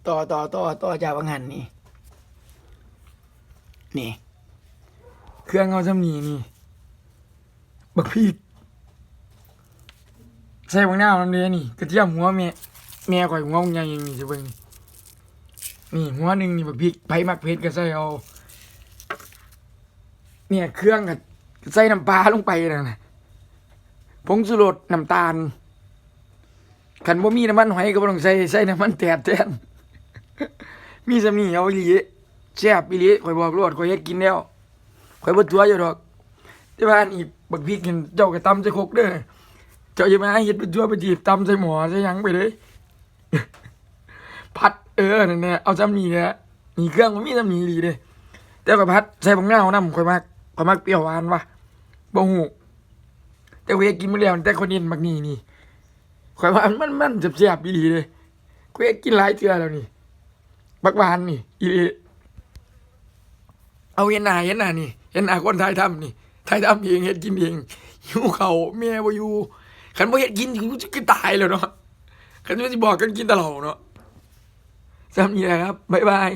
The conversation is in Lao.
ຕໍ່ ຕໍ່ ຕໍ່ ຕໍ່ຈາກວ່າງຫັ້ນນີ້ ນີ້ ເຄື່ອງເຮົາຊ່ຳນີ້ນີ້ ບັກພິກ ໃສ່ບັກນາວນຳເດ້ນີ້ ກະທຽມຫົວແມ່ ແມ່ຂ້ອຍຫົວບັກໃຫຍ່ນີ້ ຊິເບິ່ງນີ້ ນີ້ຫົວໜຶ່ງນີ້ ບັກພິກ ໃຜມັກເຜັດກະໃສ່ເອົາ ເນີ້ຍ ເຄື່ອງກະໃສ່ນ້ຳປາລົງໄປນັ້ນນະ ຜົງຊູລົດ ນ້ຳຕານ ຄັນບໍ່ມີນ້ຳມັນຫອຍກະບໍ່ຕ້ອງໃສ່ ໃສ່ນ້ຳມັນແຕດແທນ ມີຊ່ຳນີ້ເອົາອີ່ຫຼີ ແຊບອີ່ຫຼີ ຂ້ອຍບອກໂລດ ຂ້ອຍເຮັດກິນແລ້ວ ຂ້ອຍບໍ່ຕົວະເຈົ້າດອກ ແຕ່ວ່າອັນນີ້ບັກພິກຫັ້ນ ເຈົ້າກະຕຳໃສ່ຄົກເດີ ເຈົ້າຢ່າມາເຮັດໄປຕົວະໄປຈີບ ຕຳໃສ່ໝໍ້ໃສ່ຫຍັງໄປເລີຍ ຜັດ ເອີ ນັ້ນແຫຼະ ເອົາຊ່ຳນີ້ແຫຼະ ນີ້ເຄື່ອງມັນມີຊ່ຳນີ້ອີ່ຫຼີເດ້ ແຕ່ຂ້ອຍຜັດໃສ່ບັກນາວນຳ ຂ້ອຍມັກ ຂ້ອຍມັກປ່ຽວຫວານຫວາ ບໍ່ຮູ້ ແຕ່ຂ້ອຍເຮັດກິນມື້ແລ້ວ ແຕ່ຂ້ອຍເນັ້ນບັກນີ້ນີ້ ຂ້ອຍວ່າມັນ ມັນແຊບໆອີ່ຫຼີເດ້ ຂ້ອຍເຮັດກິນຫຼາຍເທື່ອແລ້ວນີ້ ບັກຫວານນີ້ ອີ່ຫຼີ ເອົາເຫັນໜ້າ ເຫັນໜ້ານີ້ ເຫັນໜ້າຄົນຖ່າຍທຳນີ້ ຖ່າຍທຳເອງ ເຮັດກິນເອງ ຫິວເຂົ້າ ແມ່ບໍ່ຢູ່ ຄັນບໍ່ເຮັດກິນ ກະຕາຍແລ້ວເນາະ ຄັນຊິບອກກັນກິນແຕ່ເຫຼົ້າເນາະ ຊ່ຳນີ້ແຫຼະຄັບ ບາຍບາຍ.